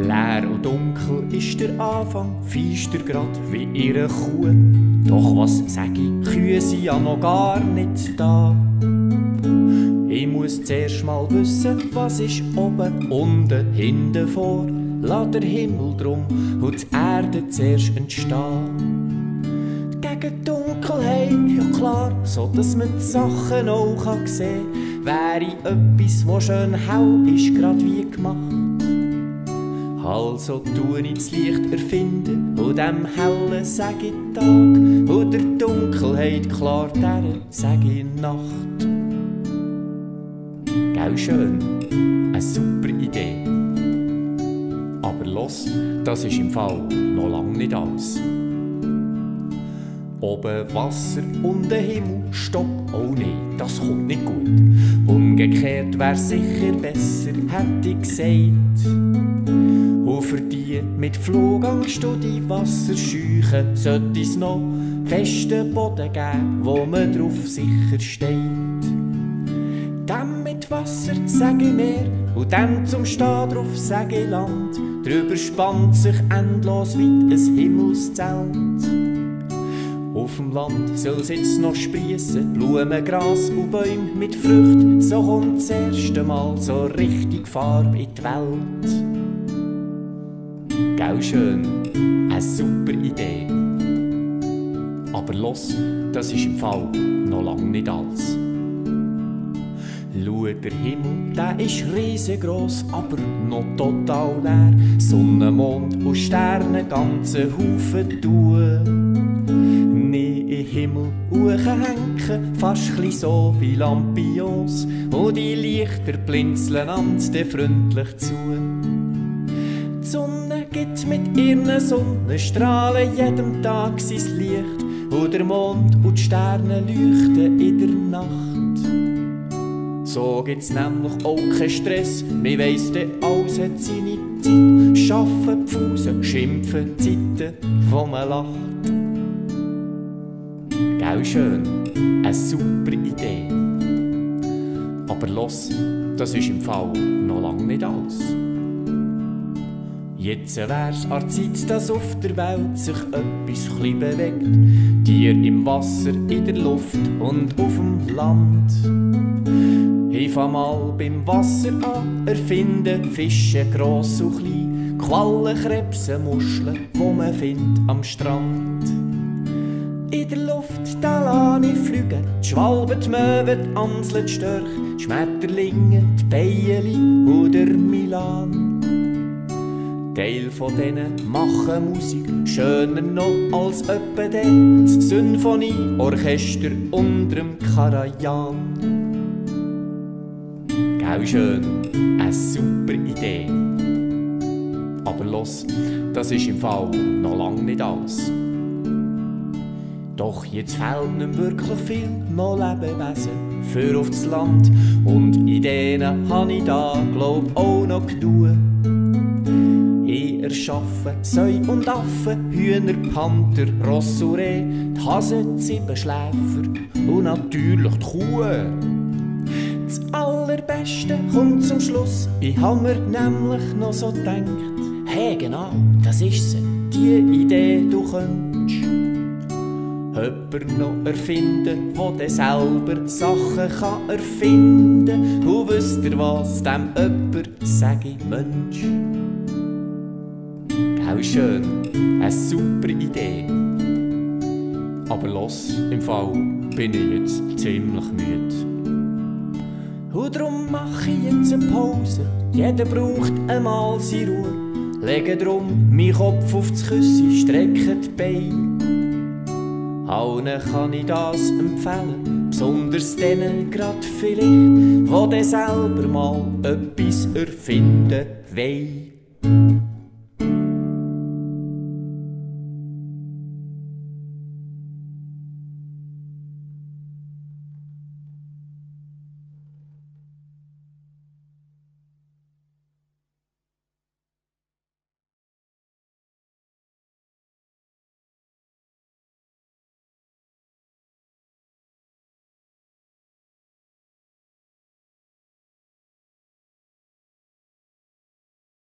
Leer und dunkel ist der Anfang, feister grad wie ihre Kuh. Doch was sag ich, Kühe sind ja noch gar nicht da. Ich muss zuerst mal wissen, was ist oben, unten, hinten, vor. Lass der Himmel drum und die Erde zuerst entstehen. Gegen die Dunkelheit, ja klar, so dass man die Sachen auch sehen kann, wäre etwas, was schön hell ist, grad wie gemacht. Also tue ich das Licht erfinden und dem Hellen sag ich Tag und der Dunkelheit klar, der sag ich Nacht. Gell schön, eine super Idee. Aber los, das ist im Fall noch lang nicht alles. Oben Wasser und der Himmel, stopp, oh nee, das kommt nicht gut. Umgekehrt wär's sicher besser, hätte ich gesagt. Und für die mit Flugangst und die Wasserscheuchen sollte es noch festen Boden geben, wo man drauf sicher steht. Dem mit Wasser sag ich Meer und dem zum Stehen drauf sag ich Land. Drüber spannt sich endlos weit ein Himmelszelt. Auf dem Land soll's jetzt noch sprießen, Blumen, Gras und Bäume mit Früchten. So kommt das erste Mal so richtig Farbe in die Welt. Gell schön, eine super Idee. Aber los, das ist im Fall noch lang nicht alles. Schau, der Himmel, der ist riesengroß, aber noch total leer. Sonne, Mond und Sterne, ganze Haufen tun. Nee, im Himmel hochhängen, fast chli so wie Lampions. Und die Lichter blinzeln ans de freundlich zu. Die Sonne gibt mit ihren Sonnenstrahlen jedem Tag sein Licht. Und der Mond und die Sterne leuchten in der Nacht. So gibt's nämlich auch keinen Stress, man weiss dann, alles hat seine Zeit. Schaffen, pfusen, schimpfen, Zeiten, wo man lacht. Gell schön, eine super Idee. Aber los, das ist im Fall noch lang nicht alles. Jetzt wär's an der Zeit, dass auf der Welt sich etwas chli bewegt. Tier im Wasser, in der Luft und auf dem Land. Ich fang mal beim Wasser an, erfinde Fische gross und klein, Quallen, Krebse, Muscheln, wo man findet am Strand. In der Luft, da lass ich fliegen, die Schwalben, die Möwen, die Amseln, die Störche, die Schmetterlinge, die Bienen und der Milan. Teil von denen machen Musik schöner noch als öppe das Symphonieorchester unterm Karajan. Gell schön, eine super Idee. Aber los, das ist im Fall noch lang nicht alles. Doch jetzt fehlt nicht wirklich viel, noch Lebewesen für auf das Land. Und Ideen habe ich da, glaub auch noch genug. Ich erschaffe Säu und Affen, Hühner, Panther, Ross und Reh, die Hasen, die Siebenschläfer und natürlich die Kuh. Das Allerbeste kommt zum Schluss, ich hab mir nämlich noch so gedacht, hey genau, das ist sie, die Idee, du könntest jemand noch erfinden, der dann selber Sachen kann erfinden. Und wisst ihr was, dem jemand sag ich Mensch. Gell schön, eine super Idee. Aber los, im Fall bin ich jetzt ziemlich müde. Und darum mach ich jetzt eine Pause, jeder braucht einmal seine Ruhe. Lege drum meinen Kopf auf das Küsschen, strecke die Beine. Allen kann ich das empfehlen, besonders denen grad vielleicht, die dann selber mal etwas erfinden wollen.